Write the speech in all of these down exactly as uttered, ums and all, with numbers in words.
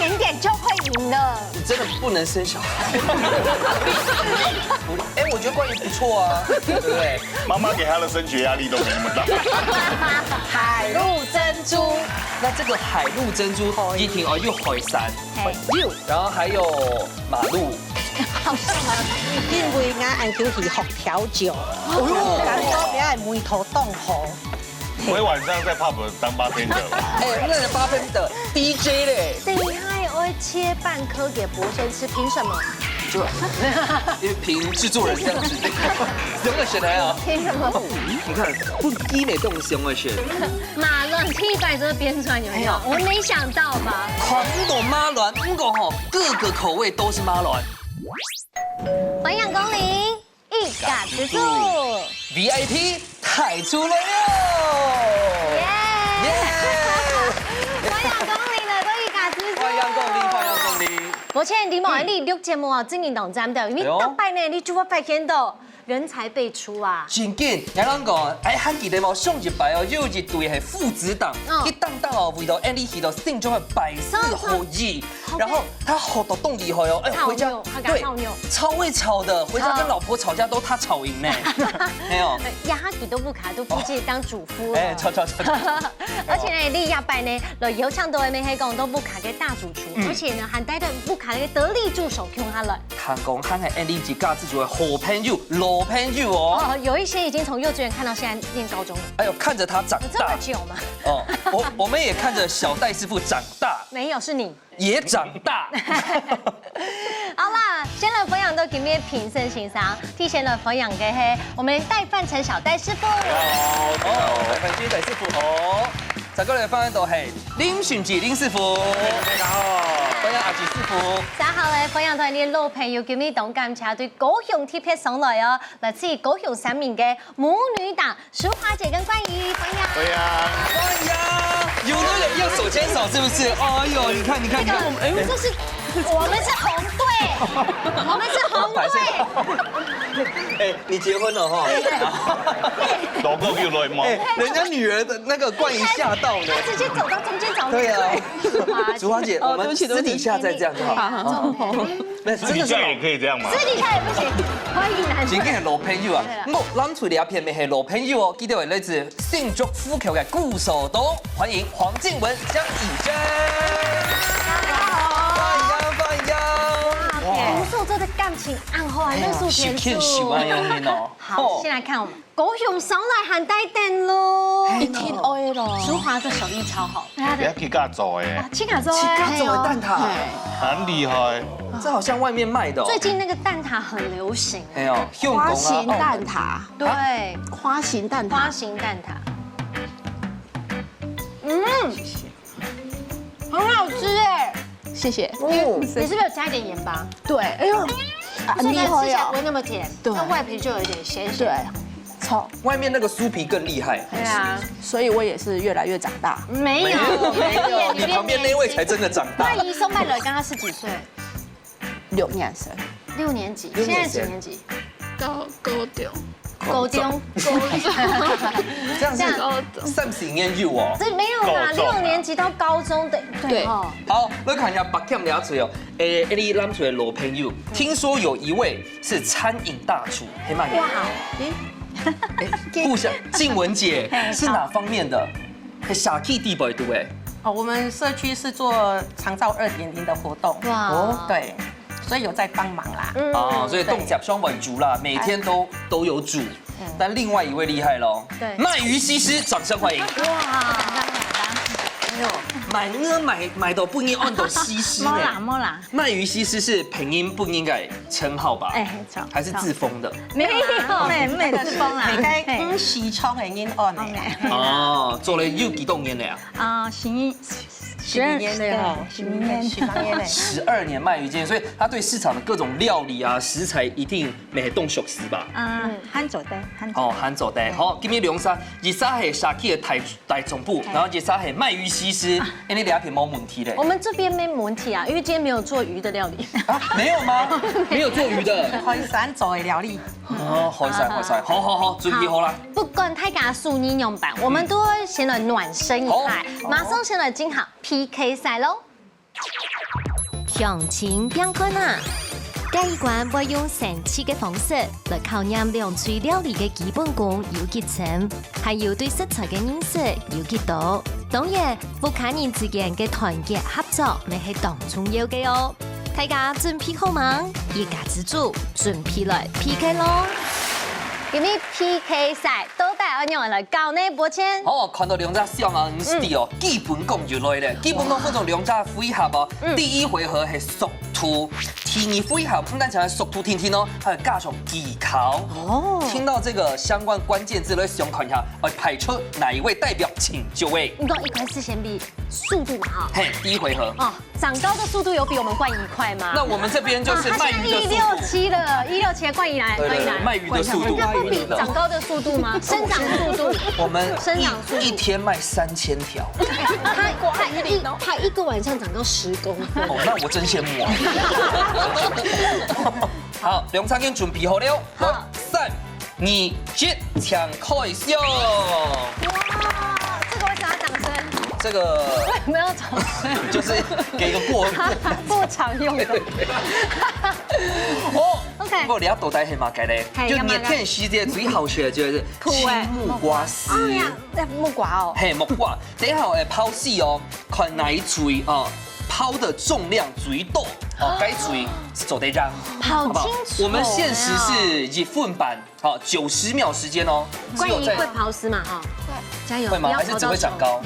点点就会赢了。你真的不能生小孩。我哎，我觉得冠宇不错啊，对不对？妈妈给他的升学压力都没那么大。海陆珍珠，那这个海陆珍珠一听哦，又海参，嘿，然后还有马路，因為𠊎恁久去學調酒，感覺你愛梅頭當好。我晚上在 pub 当 bartender 吧。哎，那个 bartender DJ 嘞，等一下也会切半颗给博生吃，凭什么？就因为凭制作人这样子，有没有选来啊？凭什么？你看，不低美动熊的选，马乱地板就会编出来，有没有？我没想到吧？狂懂马卵，不过吼，各个口味都是马卵。欢迎光临，一家之煮。 VIP 太出来哟！耶！耶！欢迎光临了，都一家之煮。欢迎光临，欢迎光临。而且你们你录节目哦，真的当真的，因为哎呦大半年你就会发现到人才辈出啊。真紧，人讲，哎，还记得无？上一摆哦，有一对系父子档，嗯去当当哦，为了安利去到新竹的百事后裔，好然后他吼到动厉害哦，哎，泡回家妞他敢泡妞超会吵的，回家跟老婆吵架都他吵赢呢，没有。压他几都不卡，都不记得当主夫了。哎，吵吵吵吵，而且呢，你下摆呢，有唱到的咩，黑讲都不卡个大主厨，嗯而且呢，还带着不卡个得力助手，用他了。谈讲还系安利自家自己的好朋友、老朋友哦。哦，有一些已经从幼稚园看到现在念高中了。哎呦，看着他长大有这么久吗？哦，我我们也看着小戴师傅长大，没有，是你。也长大。好啦，先来分享到今天评审先生，提前来分享个嘿，我们戴范成小戴师傅。哦，戴范成小戴师傅哦，再过来分享到嘿林训志林师傅，大家好，欢迎阿吉师傅。大家好，来分享到你的老朋友，今天同感谢对高雄特别上来哦，来自高雄三明个母女档淑华姐跟冠宇，欢迎。对呀，欢迎，有没有要手牵手是不是？哎呦，你看你看你看，哎，这是我们是红队，我们是红队。哎，你结婚了哈？老公又来吗？哎，人家女儿的那个冠宇吓到呢。他直接走到中间找你。对啊淑华姐淑华姐，哦我们私底下再这样就好。好好好。那真的是私底下也可以这样吗？私底下也不行，欢迎男生。真个系老朋友啊！我諗出来片面系老朋友哦，记得有来自新竹府口个鼓手黨，欢迎黄靖文、江以真。欢迎欢迎。哇，鼓手做的感情暗号啊，那是天是很喜欢用的哦。好，先来看我们高雄上来喊带等喽。一定会咯。淑华的手艺超好，不要去搞做哎。自家做自家做的蛋挞，很厉害。这好像外面卖的哦。最近那个蛋挞很流行，哎呦，香港啊花形蛋挞，对，花形蛋挞，花形蛋挞，嗯，很好吃哎。谢谢。你是不是有加一点盐巴？对，哎呦，啊所以呢，厉害吃起来不会哦。那么甜，对那外皮就有一点咸咸。对，超外面那个酥皮更厉害。对啊，所以我也是越来越长大。没有没有没有，你旁边那位才真的长大那。你上班了，刚刚是几岁？六年生，六年级，六年生现在几年级？高高中，高中，这样是这样高中。三四年有哦。这没有啦，高中啊六年级到高中的，对对哦。好，我看一下白camp聊出哦。诶，你諗出来老朋友，听说有一位是餐饮大厨，黑曼。哇，哎，互相，静文姐是哪方面的？是啥地方的哎？哦，我们社区是做长照二点零的活动，哇，对，所以有在帮忙啦。嗯哦，所以动脚双为主啦，每天都都有煮。但另外一位厉害喽，对鳗鱼西施，掌声欢迎。哇，哎呦，买呢买买到不应该按到西施呢。没啦没啦，鳗鱼西施是配音不应该称号吧？哎，错，还是自封的？没有啦，没没自封啦，你在嗯西昌的音案呢？哦，做了有几多年了呀？啊，行，十二年了哈，十二年，十八年了。十二年鳗鱼煎，所以他对市场的各种料理啊、食材一定蛮懂熟悉吧？嗯，很做得，很做哦，很做得。好，今日两三，一三系社区的大大总部，然后一三系鳗鱼西施，哎，你两片没问题嘞我。们这边没问题啊，因为今天没有做鱼的料理。啊，没有吗？没有做鱼的。海产做的料理，哦，好晒好晒，好好好，准备好了。不管大家手艺样板，我们都会先来暖身一下，马上先来进行 P K 赛喽。鄉親拚看啊！這一關會用生趣个方式來考驗兩隊料理个基本功有幾深，還有對食材个認識有幾多。當然，屋下人之間个團結合作乜係當重要个哦。大家準備好吂？一家之煮，準備來P K咯！今日P K賽，到底愛仰般來搞呢？伯謙？哦，看到兩隻相啊，毋係哦，基本功就來了。基本功分做兩隻回合哦。第一回合係速度，第二回合毋單淨係速度定定哦，還有加上技巧。哦，聽到這個相關關鍵字，來想看一下，哎，派出哪一位代表，請就位。你講一開始先比速度嘛，哈。嘿，第一回合。哦，長高的速度有比我們冠儀快嗎？那我們這邊就是啊，他現在一六七了，一六七，冠儀來，對對，冠儀來。對，鰻魚的速度，那不比長高的速度嗎？生長速度，我們生長速度。一天賣三千條。他他一他一個晚上長高十公分。哦，那我真羨慕啊。好，兩隊已經準備好了。好，三、二、一，請開始哦。哇，這個為什麼要掌聲？這個我也沒有掌聲。就是給一個過過場用的。哦，OK。不過你愛多帶黑馬蓋嘞，嘿，就熱天時節最好食的就是青木瓜絲。哎呀，那木瓜哦。嘿，木瓜，等一下我來拋棄哦，看哪一組哦，拋的重量最多哦，該組做得贏，好不好？好清楚哦。我們限時是一分半。 好，九十秒時間哦，只有在冠儀會拋絲嘛，哈？加油，會嗎？不要拋到手。還是只會長高？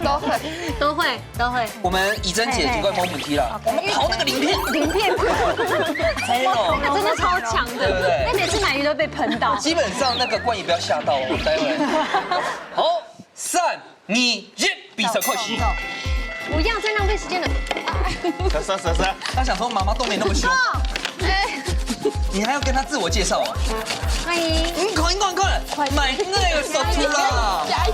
都會，都會，都會。我們怡珍姐就會摸母雞了，嘿嘿嘿。我們跑那個鱗片，鱗片。哎呦，那個真的超強的，對不對？那每次鰻魚都被噴到。基本上那個冠儀不要嚇到哦，待會。好，三、二、一，比賽開始。不要再浪費時間了。是啊是啊是啊是啊。他想說媽媽都沒那麼兇。哎，你還要跟他自我介紹啊？歡迎。你看，你看，你看，買那個手圖啦。加油！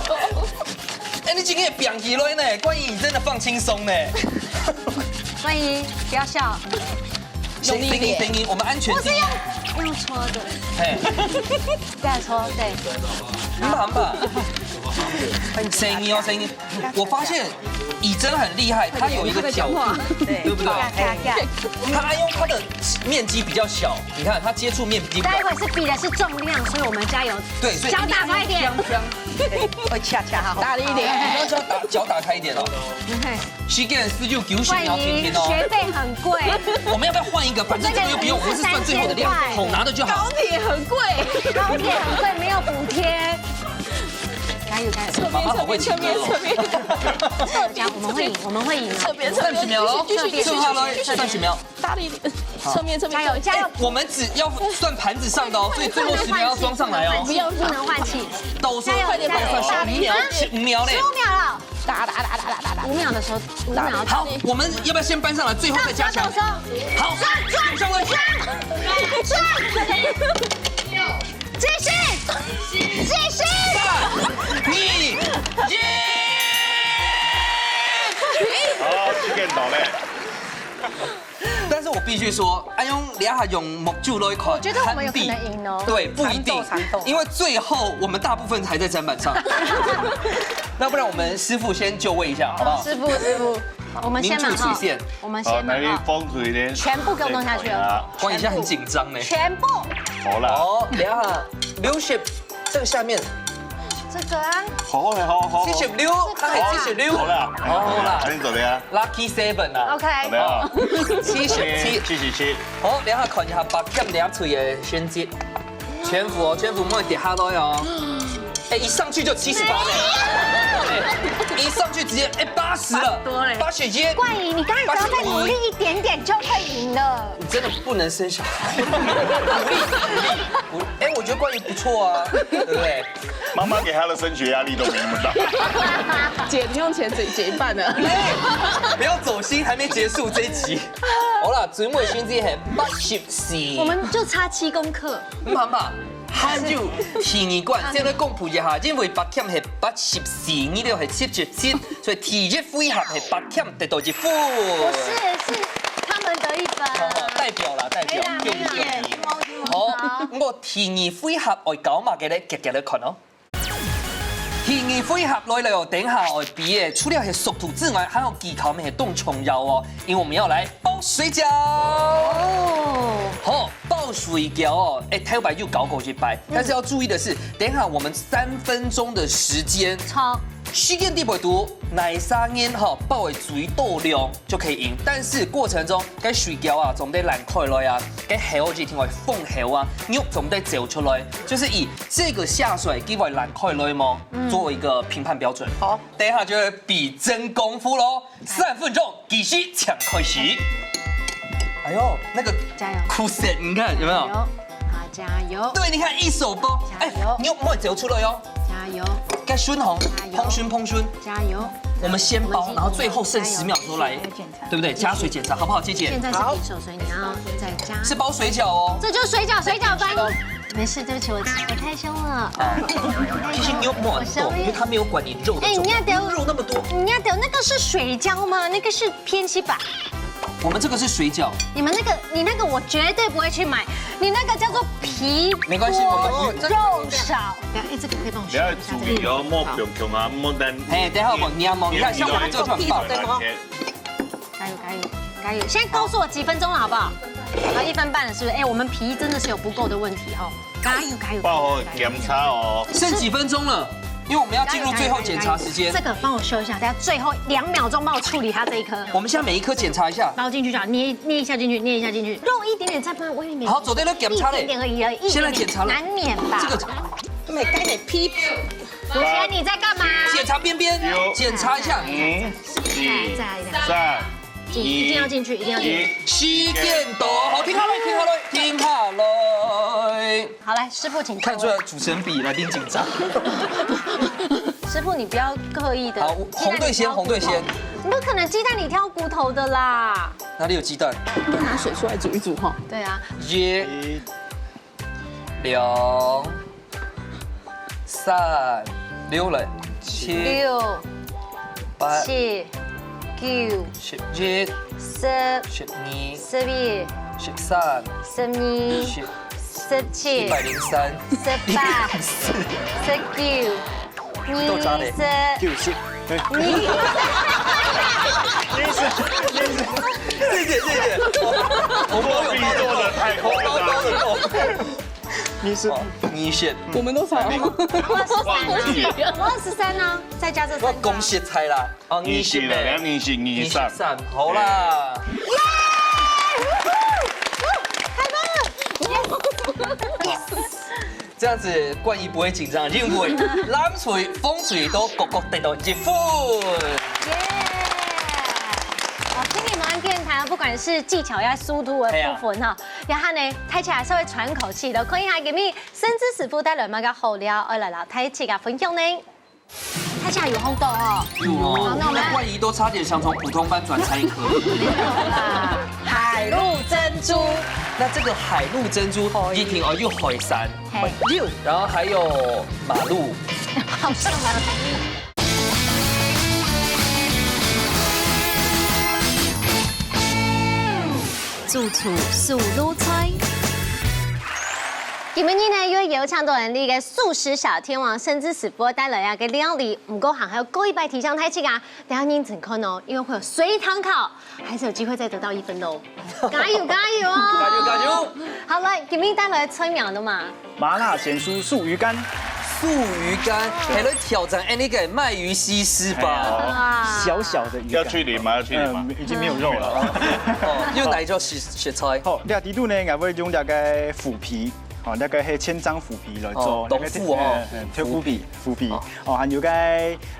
哎，你今天也表起來呢，冠儀，你真的放輕鬆呢。冠儀，不要笑。先等一等，我們安全第一。不是用用搓的。嘿。 再搓，對。很棒吧？声音哦，声音。我發現怡珍很厲害，她有一個角度，對不對？她用她的面積比較小，你看她接觸面積比較小。待會是比的是重量，所以我們加油。對，所以腳打開一點。會恰恰好。大力一點。你要腳打，腳打開一點哦。OK。 時間只有九十秒，聽聽哦。學費很貴。我們要不要換一個？反正這個又不用，我們是算最後的量，好拿的就好。高鐵很貴，高鐵很貴，沒有補貼。加油加油！媽媽好會騎車哦。加油，我們會贏，我們會贏。三十秒哦，順下來，三十秒。大力一點，側面側面。加油加油！我們只要算盤子上的哦，所以最後十秒要裝上來哦。不用不能換氣。倒數，加油加油！十秒，十秒嘞。十五秒了。 打打打打打打打。五秒的時候，五秒。好，我們要不要先搬上來，最後再加強？好，上來，上來，上來，繼續，繼續。三、二、一。好，時間到了。 但是我必須說，哎，用這下用目珠來看，我覺得我們有可能贏哦。對，不一定，因為最後我們大部分還在砧板上。那不然我們師傅先就位一下，好不好？師傅，師傅，我們先嘛哈，我們先嘛哈，好，來，你放水呢，全部給我弄下去哦。關一下很緊張呢。全部。好了。哦，等一下，六十，這個下面，這個啊，好，好，好，好。七十六，他還七十六，好了，好了，好了，那你走了呀。 Lucky Seven啊。OK。好了。七十七。七十七。好，等下看一下八強兩隊的成績。全部哦，全部莫跌下來哦。哎，一上去就七十八呢。哎，一上去直接哎八十了，八十一。冠儀，你剛才只要再努力一點點就可以贏了。你真的不能生小孩。鼓勵，鼓勵，鼓勵。哎，我覺得冠儀不錯啊，對不對？ 媽媽給他的升學壓力都沒那麼大。姐，零用錢只減一半了。不要走心，還沒結束這一集。好啦，最尾成績係八十四。我們就差七公克。毋怕，毋怕，還有第二關，先來公布一下，因為八強係八十四，你兜係七十七，所以第一回合係八強得到一分。不是，是他們得一分。代表啦，代表，沒啦，沒啦。恭喜，恭喜。好，我第二回合愛搞麼个咧？遽遽來看哦。第二回合來了哦，等一下哦，比耶，除了係速度之外，還有技巧乜係當重要哦，因為我們要來包水餃。哦，好，包水餃哦，哎，頭擺有搞過一擺，但是要注意的是，等一下我們三分鐘的時間，好，時間裡背肚，哪儕人哈包个水多量就可以贏。但是過程中，該水餃啊，總得爛開來啊，該核一定會封核啊，肉總得走出來，就是以這個下水機會爛開來嘛，做一個評判標準。好，等一下就會比真功夫嘍。三分鐘計時請開始。哎呦，那個加油苦澀，你看有沒有？加油，好，加油，對，你看一手包，哎加油，你有沒有走出來哦？加油，該孫紅，加油彭孫彭孫，加油！我們先包，然後最後剩十秒的時候來，對不對？加水檢查好不好，姐姐现？在是平手，所以你要再加。是包水餃哦。这就是水饺，水饺翻。没事，对不起，我我太凶了。其實你有沒有很多，因為他沒有管你肉的重量，哎你要等肉那麼多。你要等那个是水饺吗？那个是偏西吧？我們這個是水餃，你們那個，你那個我絕對不會去買，你那個叫做皮沒關係我們多肉少。哎，這個可以幫我你要注意哦，莫強強啊，莫等。嘿，等一下我黏哦，你看像我們這就很棒。加油加油加油！現在告訴我幾分鐘了好不好？好，一分半了是不是？哎，我們皮真的是有不夠的問題哈。加油加油！包好檢查哦。剩幾分鐘了？因為我們要進入最後檢查時間這。個幫我修一下，等下最後兩秒鐘幫我處理它這一顆。我們現在每一顆檢查一下。包進去就好，捏捏一下進去，捏一下進去，肉一點點再放外面。好，做得了檢查嘞一點點而已，一點點现在檢查了難免吧？這個你該你批吴贤你在幹嘛？檢查邊邊有，檢查一下。五、再來再來一個。三、一定要進去，一定要進去。一。時間到，好，停下來，停下來，停下來。好，來，師傅請看出來主持人比來賓緊張。師傅，你不要刻意的。好，紅隊先，紅隊先。你不可能雞蛋裡挑骨頭的啦。哪裡有雞蛋？就拿水出來煮一煮哈。對啊，一、兩、三、六了，七、六、八、七、九、十一、十、十二、十一、十三、十二、十十七一、百零三、十八、十九、都差嘞二十。九十，哎，你谢谢谢谢，红包有包做的太夸张了。的。你是二十，我们都吵。我二十三啊，我二十三呢，再加这三个啊。我恭喜猜啦，哦，二十了，二十了，二十二二十三。三，好啦。太棒了！这样子冠宇不会紧张，因为蓝水、风水都各各得到一分。耶！哦，今日晚間談，不管是技巧呀、速度的部分哈，然後呢，大家稍微喘口氣的，看一下今日甚至師傅帶來麼个好料，愛來摎大家分享呢。大家有烘到哦。有哦，好，那我們那冠宇都差點想從普通班轉餐一科。海陸珍珠，那這個海陸珍珠一定哦，有海產，嘿，然後還有馬路，好吃嗎？主廚素魯菜。今晡日呢，又邀請到𠊎俚个素食小天王甚至師傅帶來啊个料理，毋過還愛過一擺提醒大家，等下認真看哦，因為會有隨堂考，還是有機會再得到一分哦。加油加油哦！加油加油！好，來，今晡日帶來菜名个嘛？麻辣鹹酥素魚乾。素魚乾，還來挑戰恁呢个鰻魚西施吧？哇，小小的魚乾。要去領嗎？要去領嗎？嗯，已經沒有肉了。哦，用哪一種食食材？好，料理肚呢，𠊎會用這個虎皮，哦，這個係千張虎皮來做哦，豆腐哦那個，嗯，嗯，豆腐皮，虎皮，哦，還有個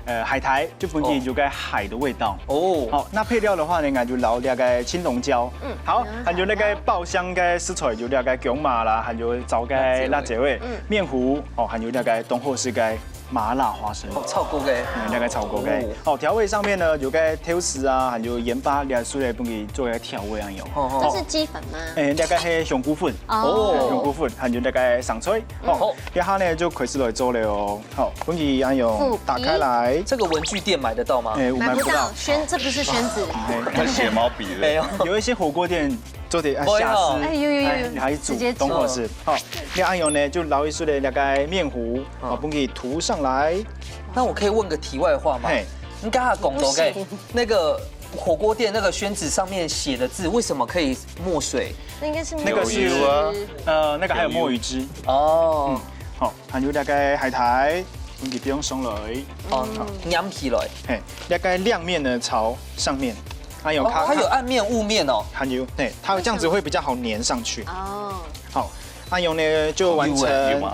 呃海苔，就分佢有個海的味道。哦，好，那配料的話呢，𠊎就撈這個青龍椒，嗯，好，還有那個爆香个食材，有這個薑嫲啦，還有燥个辣椒味，麵糊，哦，還有那個當好食个麻辣花生。哦，炒過个。嗯，那個炒過个。哦，調味上面呢，有個豆豉啊，還有鹽巴，這出來分佢做個調味恁樣。哦這是雞粉嗎？哎，那個係香菇粉，哦，香菇粉，還有那個生菜。哦，這下呢就開始來做了哦。好，分佢恁樣打開來。這個文具店買得到嗎？哎，我買不到買不到。宣，這不是宣紙。哎，那寫毛筆的。沒有。有一些火鍋店做得啊，會哦。下次，哎，有，有，有，哎，你還煮，直接煮。當好食。好，你恁樣呢，就撈一撮个大概麵糊，嗯。好，分佢塗上來。那我可以問個題外話嗎？嘿。你剛才講到个，不行。那個火鍋店那個宣紙上面寫的字，為什麼可以墨水？那應該是那個是，墨汁。有油啊。呃，那個還有墨魚汁。哦。嗯，好，還有大概海苔，分佢放上來。哦，嗯。黏起來。嘿，大概亮面的朝上面，還有哦，它，它有暗面、霧面哦。還有，嘿，它這樣子會比較好黏上去。哦。好，恁樣呢，就完成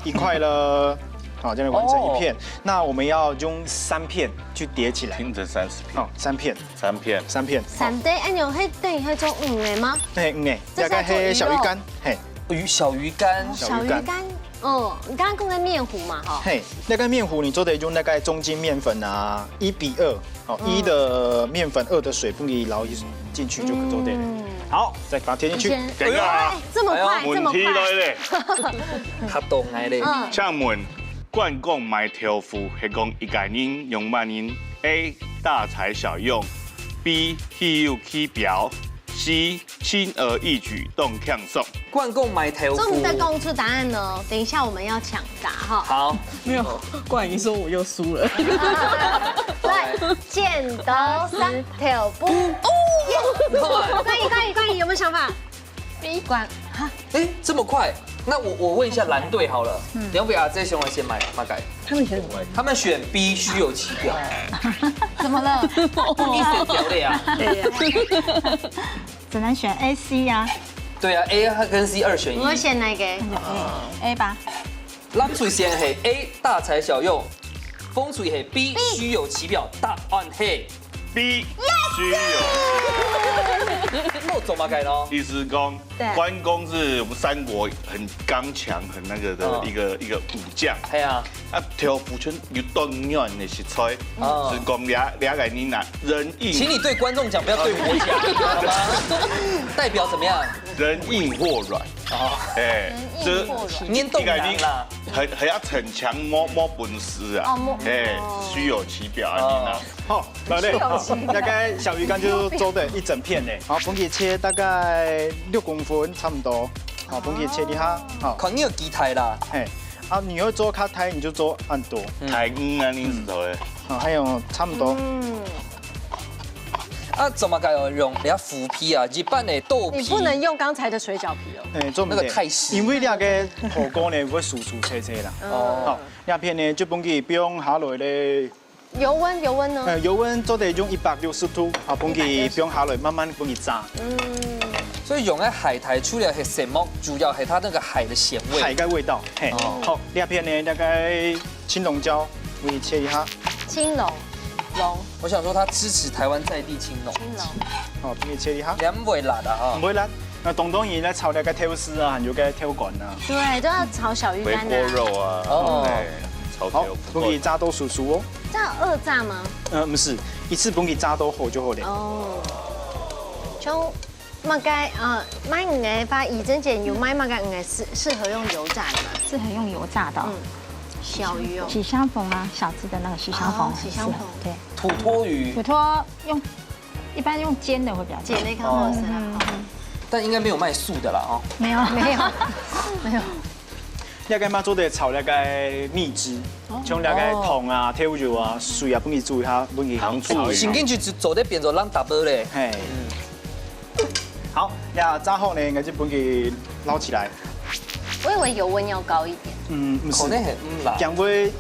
一塊了。好，這樣完成一片。哦。那我們要用三片去疊起來。拼成三十片。好，三片。三片。三片。三對，哎，你有，嘿，等於會做五个嗎？嘿，五个，這是在做魚肉。大概嘿，小魚乾，嘿。魚，小魚乾。小魚乾。小魚乾，哦，你剛剛講的麵糊嘛，哈。嘿，那個麵糊你做得用那個中筋麵粉啊，一比二，哦，嗯。一的麵粉，二的水，分佢撈進去就做得了。嗯。好，再把它貼進去。以前，等一下啊。哎，這麼快，哎呦，這麼快。問題來了。較凍來了。嗯。請問，關公賣豆腐，係講一個人用麼人？A，大材小用，B，虛有其表，C，輕而易舉，當輕鬆。關公賣豆腐。做毋得講出答案哦，等一下我們要搶答哈。好。沒有，冠宇說我又輸了。來，剪刀石頭布。哦，耶！冠宇，冠宇，冠宇，有沒有想法？B。冠，哈，哎，這麼快？那我，我問一下藍隊好了。嗯。兩位阿姊想愛先買，買哪個？他們選什麼？他們選B，虛有其表。怎麼了？你選表的呀？對呀。只能選A、C 啊。對啊，A跟C二選一。我選哪個？那就A，A 吧。藍隊選係A，大材小用。紅隊係B，B。虛有其表。答案係B，Yes！虛有其表。那做麼个呢？意思是講，對。關公是我們三國很剛強、很那個的一個，嗯。一個武將。係啊。啊，豆腐全有當軟的食材，哦。是講兩，兩個人啊，人硬。請你對觀眾講，不要對我講，好嗎？代表怎麼樣？人硬貨軟。哦。哎，人硬貨軟。這黏凍人啦。很，很要逞強，沒，沒本事啊。哦，沒，哎，哦。虛有其表啊，你呢？哦。好，來嘞，虛有其表。大概小魚乾就做得一整片呢。好，分佢切大概六公分差不多。好，分佢切一下。好。看你有幾大啦。嘿，啊，你要做較大，你就做恁多。嗯。大，嗯，恁樣子做的。好，還有差不多。嗯。啊，做麼个要用這虎皮啊？一般的豆皮。你不能用剛才的水餃皮哦。哎，做毋得，那個太濕。因為那個火鍋呢，會酥酥脆脆啦。哦。好，這片呢，就分佢放下來咧。油溫，油溫呢？呃，油溫做得用一百六十度，啊，分佢放下來，慢慢分佢炸。嗯。所以用个海苔，除了係色目，主要係它那個海的鹹味。海的味道，嘿。哦。好，這片呢，大概青龍椒，分佢切一下。青龍，龍。我想說，它支持台灣在地青龍。青龍。好，分佢切一下。兩尾辣的哈。毋會辣。那當當然來炒那個豆豉啊，還有個豆乾啊。對，都要炒小魚乾啊。回鍋肉啊，哦。對，炒豆腐。好，分佢炸到酥酥哦。這樣二炸嗎？呃，不是，一次分佢炸到好就好了。哦。像麼个，呃，賣魚个話，以前有賣麼个魚个適，適合用油炸的嗎？適合用油炸的哦。嗯，小魚哦。許香紅啊，小隻的那個許香紅哦，很適合，許香紅。對。土魠魚。土魠用，一般用煎的會比較多。煎的較好食啦。嗯，嗯，嗯。但應該沒有賣素的啦，哦。沒有。沒有，沒有。這個嘛做得炒那個蜜汁，哦。像那個糖啊、豆油啊、水啊，分佢煮一下，分佢糖醋魚。炒一下。正經就做得變做咱double咧。嘿。嗯。好，那炸好呢，應該就分佢撈起來。我以為油溫要高一點。嗯，不是。可能很，嗯啦。這樣會，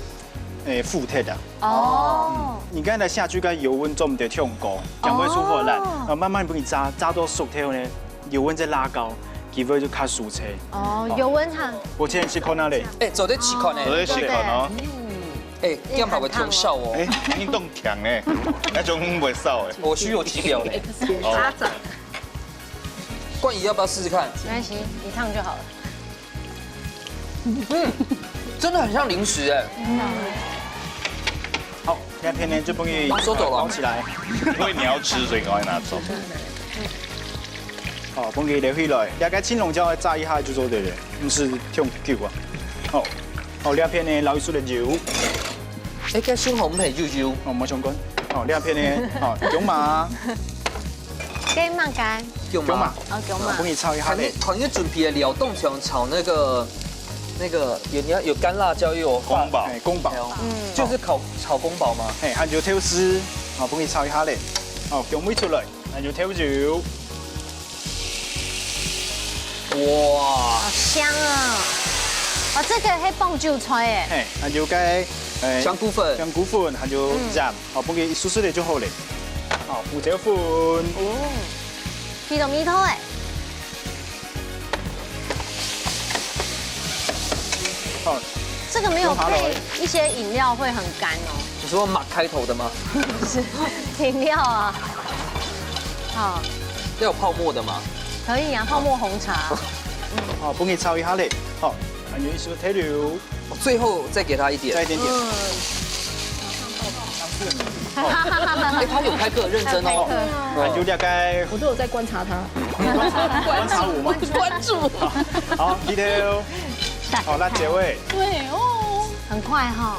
誒，腐忒啊。哦。嗯，你剛才下去，該油溫做毋得忒高，這樣會出火啦。哦。啊，慢慢分佢炸，炸到熟透呢， 油溫再拉高，佢會就較酥脆。哦，油溫哈。我先試看下咧。哎，做得試看呢。做得試看哦。哎，這樣會不會忒燒哦？哎，你當強呢，那種會燒哎。我虛有其表呢。哦。冠宇要不要試試看？沒關係，你燙就好了。嗯，真的很像零食哎。嗯。好，這片呢就分佢收走了。撈起來。因為你要吃，所以趕快拿走。好，分佢撈起來，這個青龍椒炸一下就做得了，毋使忒久啊。好，好，這片呢撈一撮个油。哎，該小魚毋係油油。哦，無相干。好，這片呢，好，用嘛。該麼个？薑嫲。薑嫲。哦，薑嫲。啊，幫你炒一下咧。看你，看你準備个料，當像炒那個，那個有，你看有乾辣椒，又有八寶。哎，八寶。哎，就是炒，炒八寶嘛。嘿，還有豆豉，好，幫你炒一下咧。好，薑味出來，還有豆油。哇。好香啊！哦，這個係幫助菜耶。嘿，還有該，哎，香菇粉。香菇粉，還有鹽。嗯。 好，放佢一絲絲仔就好了。好，胡椒粉。哦，味道味道哎。好，這個沒有配一些飲料會很乾哦。你說馬開頭的嗎？不是，飲料啊。好。要有泡沫的嗎？可以啊，泡沫紅茶。好，幫佢炒一下咧。好，還有一絲豆油。 最後再給他一點。再一點點。嗯。哎，他有開課，認真哦。還有大概，我都有在觀察他。觀察我嗎？關注。好，記得哦。好，辣椒味。對哦。很快哈。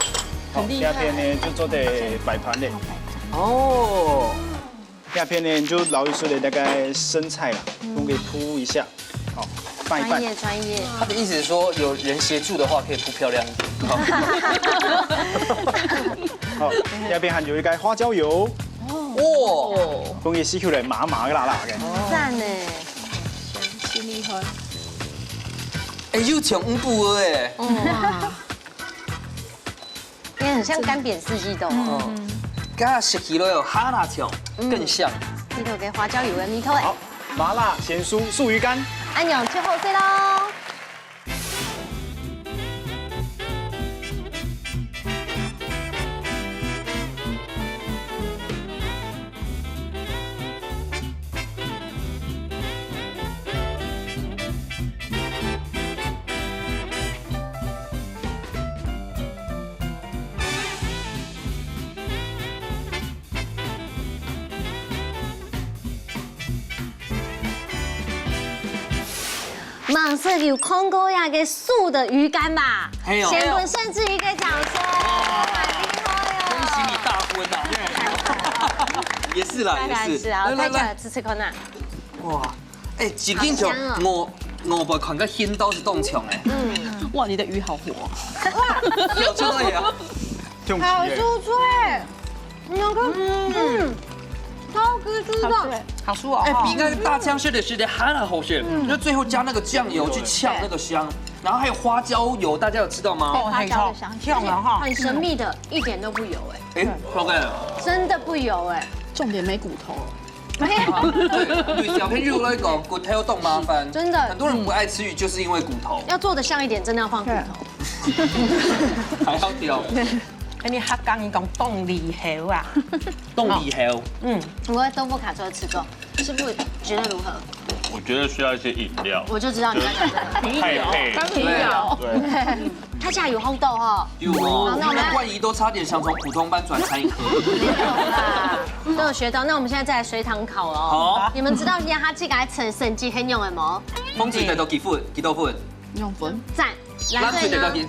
好，很厲害。第二天呢，就做得擺盤了。哦。 下片呢，你就撈一撮个大概生菜啦，嗯。用給鋪一下，好，拌一拌。專業，專業。他的意思是說，有人協助的話，可以鋪漂亮一點。好，下片還有一個花椒油。哦。哇。用佢吸出來麻麻个辣辣个。讚欸。真厲害。哎，又搶烏布了哎。哦。哇。 也很像乾煸四季豆哦。嗯。加食起來有哈辣醬，嗯。更香。裡頭个花椒油个味道欸。好，麻辣鹹酥素魚乾。恁樣就好勢囉。 滿叔有看過這個素的魚乾吧？係哦。先分盛智一個掌聲，哇，很厲害哦。恭喜你大婚啊！也是啦，也是。當然是啊，來，來，來。大家試試看啊。哇， 哎，已經從好香哦。我，我把看个鮮到是當香哎。嗯。哇，你的魚好活。有出到呀。好酥脆，你們看，嗯，超級酥脆。好酥哦。哎，比那個大腔式的是的還要好吃，就最後加那個醬油去嗆那個香，然後還有花椒油，大家有吃到嗎？哦，很香，香了哈。很神秘的，一點都不油哎。哎，OK。真的不油哎。重點沒骨頭。 沒有。對，對，小朋友來講，骨頭當麻煩。真的。很多人不愛吃魚，就是因為骨頭。要做得像一點，真的要放骨頭。還要挑。哎，你客家人講當利口啊。當利口。嗯。我豆腐卡做得吃夠，師傅覺得如何？我覺得需要一些飲料。我就知道你要講這個。太配了。跟皮油。對。 大家有學到哈。有哦，好，那我們來，那冠儀都差點想從普通班轉餐飲科。沒有啦，都有學到。那我們現在再來隨堂考哦。好。你們知道一下他這個成，成績係仰仔無？紅隊得到幾分？幾多分？兩分。讚。藍隊呢？藍隊得到幾？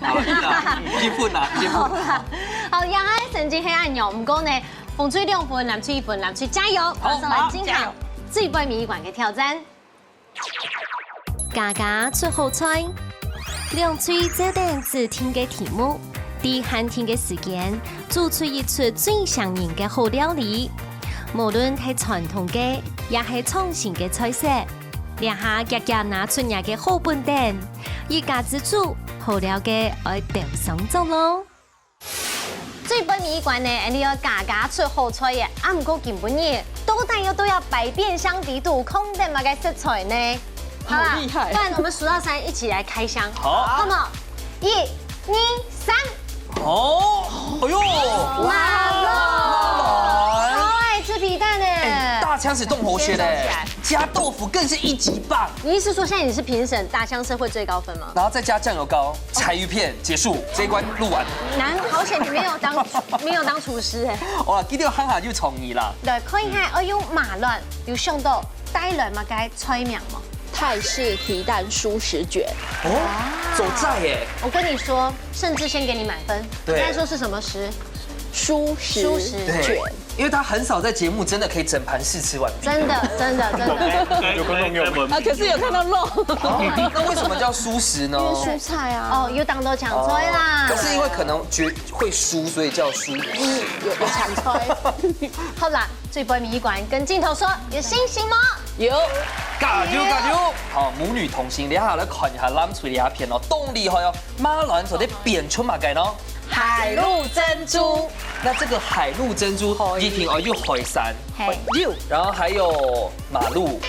好了，一啦，一分啦，一分。好啦。好，兩個成績係恁樣，毋過呢，紅隊兩分，藍隊一分，藍隊加油！好，馬上來進行，好，加油。最尾一關个挑戰。 家家出好菜，兩隊照等指定个題目，在限定个時間，做出一出最餳人个好料理。無論係傳統个，也係創新个菜色，這下遽遽拿出若个好本等，一家之煮，好料个愛鬥上桌囉。 最尾一關呢，恁樣愛家家出好菜耶！啊，毋過今晡日到底愛對百變香底肚，看得麼个食材呢？好啦，好厲害。不然我們數到三，一起來開箱。好。好不好？一、二、三。哦，哎喲，哇，哇，超愛吃皮蛋呢。哎，大腔是動喉穴的，這樣想起來。加豆腐更是一級棒。你意思說現在你是評審，大腔是會最高分嗎？然後再加醬油膏、柴魚片，結束，這一關錄完。難，好險你沒有當，沒有當廚師哎。哇，今天有好好就創意啦。對，看一下，哦，有麻辣，有想到帶來麼个菜名無？泰式皮蛋蔬食卷。哦，做得耶。我跟你說，甚至先給你滿分。對。你剛才說是什麼食？蔬食对，卷。因为他很少在节目真的可以整盘试吃完毕。真的，真的，真的。有看到肉吗？啊，可是有看到肉。哦，那为什么叫蔬食呢？因为蔬菜啊。哦，有當多搶菜啦。哦，可是因为可能觉-，会输，所以叫蔬食。嗯，有，有搶菜。好啦，最尾一關，跟鏡頭說，有信心嗎？有。加油，加油！好，母女同心，等一下來看一下藍隊這片哦，當厲害哦，馬卵做得變出麼个呢？ 海陸珍珠。那這個海陸珍珠，可以。一定要有海產。嘿。有。然後還有馬路。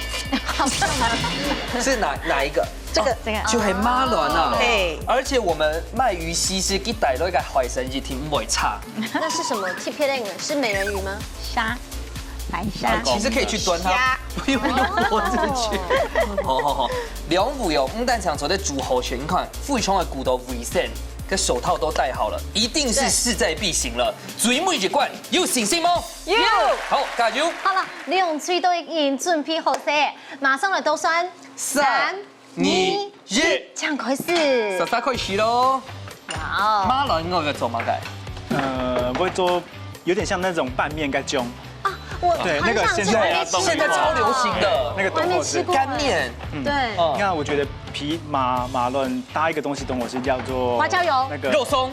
是哪，哪一個？這個。哦，這個。就係馬卵啊。哦。嘿。而且我們鰻魚西施佢帶來个海產一定毋會差。那是什麼？特別的，是美人魚嗎？蝦，白蝦。其實可以去端它，蝦。不用用活着去。哦。好，好，好。兩位哦，毋單淨做得煮好食，你看，非常个顧到衛生。 跟手套都戴好了，一定是勢在必行了。最尾一關，有信心嗎？有。好，加油！好了，兩隊都已經準備好勢，馬上來倒算。三、二、一，請開始。煞煞開始咯。哇哦。馬卵𠊎个做麼个？呃，會做有點像那種拌麵該種。啊，我對，那個現在，很想吃，我沒吃過。現在超流行的。那個我還沒吃過欸。乾麵。嗯。對。哦。那我覺得皮，馬，馬卵搭一個東西，等我是叫做花椒油。那個肉鬆。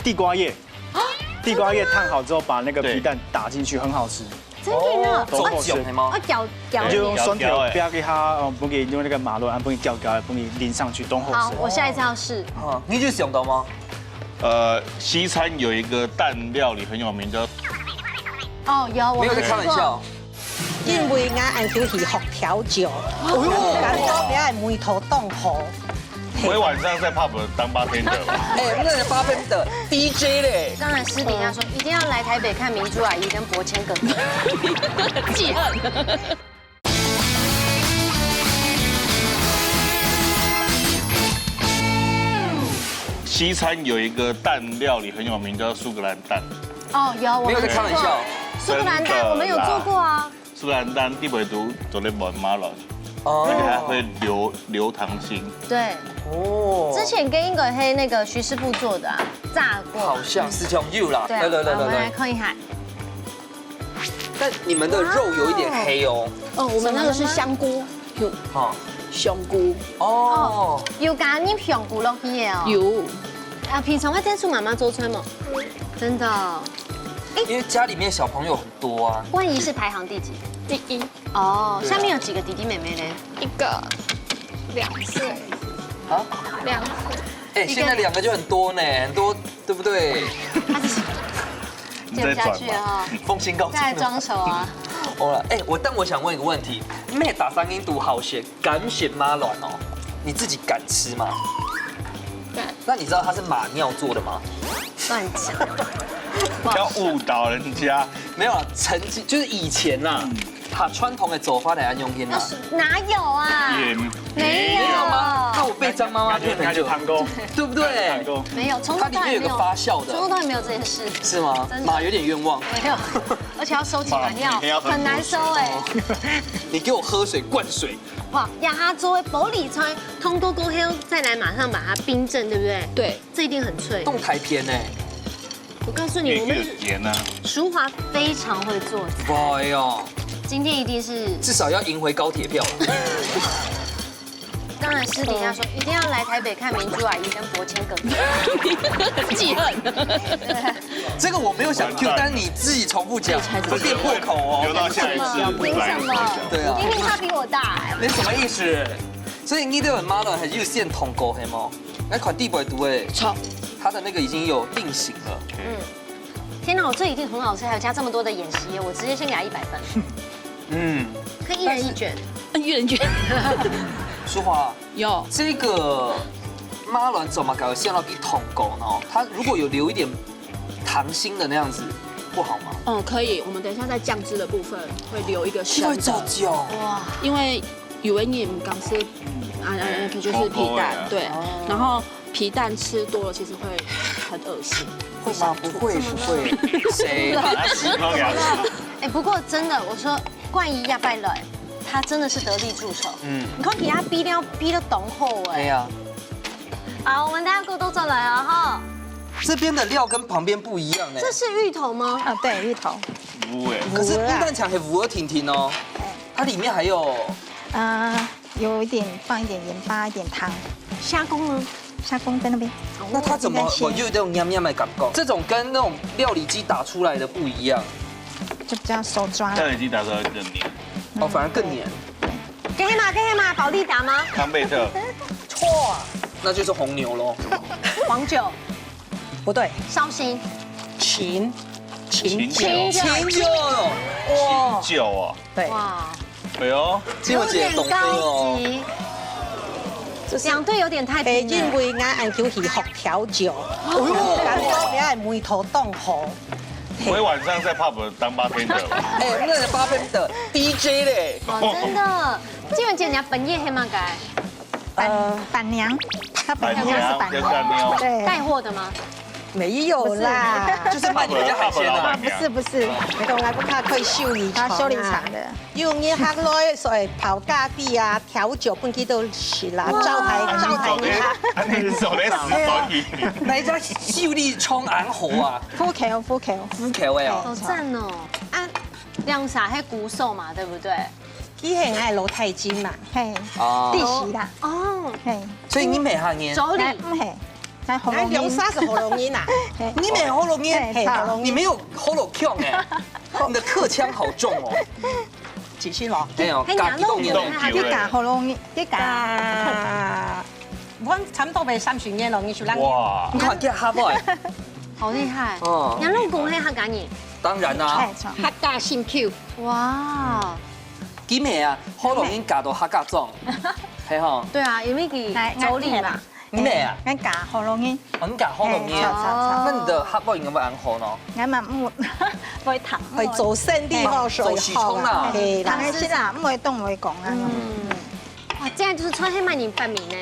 地瓜葉。啊，地瓜葉燙好之後，把那個皮蛋打進去，很好吃。真的假的？哦，做這種的嗎？啊，攪，攪。你就用雙條攪攪欸。不要給它，哦，不給用那個馬卵，不給攪攪，不給淋上去，都好吃。好，我下一次要試。啊，你有想到嗎？呃，西餐有一個蛋料理很有名，叫哦，有，我沒有在開玩笑。 因為𠊎愛出去學調酒，哦喲。感覺你愛梅頭當好。我晚上在 pub 當 bartender 吧。哎，那個 bartender，D J 嘞。剛才詩婷她說一定要來台北看明珠阿姨跟柏謙哥哥。記恨。西餐有一個蛋料理很有名，叫蘇格蘭蛋。哦，有，我們沒有在開玩笑。做過。蘇格蘭蛋，真的啦。我們有做過啊。 蘇格蘭蛋底背肚做得燜馬卵，哦。而且它會流，流溏心。對。哦。之前跟英國黑那個徐師傅做的啊，炸過。好像是這樣，有啦。對啊，來，來，來，來，我們來看一下。但你們的肉有一點黑哦。哇哦。哦，我們那個是香菇，有。哈。香菇。哦。哦，有加入香菇落去的哦。有。啊，平常會接觸媽媽做菜嗎？真的哦。因為家裡面小朋友很多啊。冠儀是排行第幾？第一。 哦，對啊。下面有幾個弟弟妹妹呢？一個，兩歲。啊？兩歲。哎，一個現在兩個就很多呢，很多，對不對？他是你在轉嗎？接不下去了哈。風險高。再來裝熟啊。好了，哎，我，但我想問一個問題，你逐儕人都好食，敢食馬卵哦？你自己敢吃嗎？敢。那你知道它是馬尿做的嗎？亂講。不要誤導人家。沒有啊，曾經，就是以前啦，嗯。 較傳統个做法來恁樣形啊。那是，哪有啊？也沒有。沒有嗎？那我被張媽媽騙了就，那就，那就聽過。對不對？那就聽過。沒有，從頭到尾沒有，它裡面有個發酵的。從頭到尾沒有這件事。是嗎？真的。馬有點冤枉。沒有，而且要收集馬尿，馬，你還要很難收欸。你給我喝水，灌水。哇，讓它做玻璃菜，通過過後，再來馬上把它冰鎮，對不對？對。這一定很脆。動態片呢。 我告訴你，我們淑華非常會做菜。哎喲，今天一定是至少要贏回高鐵票了。當然，私底下說一定要來台北看明珠阿姨跟柏謙哥哥。記恨。對。這個我沒有想Q，但你自己重複講，會變破口哦。留到下一次來分享。對啊。明明他比我大欸。你什麼意思？所以你對馬卵還有線通過，係嗎？ 那款地瓜肚欸，炒，它的那個已經有定型了。嗯，天哪，我這一定很好吃，還有加這麼多的芫荽葉，我直接先給它一百分。嗯，可以一人一卷。嗯，一人一卷。淑華，有。這個馬卵做麼个會先落去通過呢？它如果有留一點溏心的那樣子，不好嗎？嗯，可以。我們等一下在醬汁的部分會留一個深的。這會做久。哇，因為有的人毋敢食，啊，啊，就是皮蛋，對。然後皮蛋吃多了，其實會很噁心。會嗎？不會，不會。誰？拿石頭給他吃。哎，不過真的，我說冠儀壓敗了，他真的是得力助手。嗯。你看給他逼掉，逼到懂後哎。對呀。好，我們等下過多再來啊哈。这边的料跟旁边不一样哎。这是芋头吗？啊，对，芋头。有诶，可是冰蛋墙很五二挺挺哦，它里面还有啊，有一点放一点盐巴，一点糖。虾公呢？虾公在那边。那它怎么应该是我就有这种黏黏的感觉？这种跟那种料理机打出来的不一样。就比较手抓。料理机打出来更黏。哦，反而更黏。给黑马，给黑马，保利达吗？康贝特，错，那就是红牛喽。黄酒，不对，绍兴，琴，琴酒，琴酒，琴酒，哇，酒哦，对，哇，哎呦，金文姐懂喝哦。有点高级。这是两队有点太北拼了。京为俺俺就去学调酒，哎呦，感觉你爱梅头当好。我晚上在 pub 当 bartender，哎，那个巴菲特 D J 嘞，哦，真的，金文姐，你要本业黑马改呃，板娘，她本板来就是板娘就是板娘娘。对，带货的吗？没有啦，就是卖你们家海鲜啊老板。不是不是，你讲还不怕可以修理她厂啊修理厂的。有人客来所以跑咖啡啊，调酒本地都是啦，招牌招牌走的你哈。，那是走的死转移。哪一家秀丽冲安侯啊？福口福口。福口哎哦，好赞哦！啊，两啥还鼓手嘛，对不对？以前爱罗太金嘛，嘿，啊弟媳啦，哦，嘿，妯娌，来，嗯嘿，来，好容易。那两三是好容易呐，你没喉咙音，嘿，好容易。你没有喉咙腔哎，你的客腔好重哦。继续咯。哎呦，嘿嘎激动音你要弄去搞好容易，去搞。啊，我差不多被三十年了，你是让哇，你看这哈boy，好厉害哦哦！杨老公还客家人，当然啦，太爽。客家心口，哇，今日啊，喉咙音嘎到哈嘎重，嘿吼，对啊，因为佢来，妯娌嘛，你没啊？俺搞好容易。哦，你嘎喉咙音哎，啊，吵吵吵。那你的哈boy应该不会安喉呢？俺嘛，嗯，不会糖。会做生理吼，所以好啊，做市场啦嘿啦糖。的心啦，不会动，不会讲啊。嗯，哇，这样就是穿黑曼宁半米呢，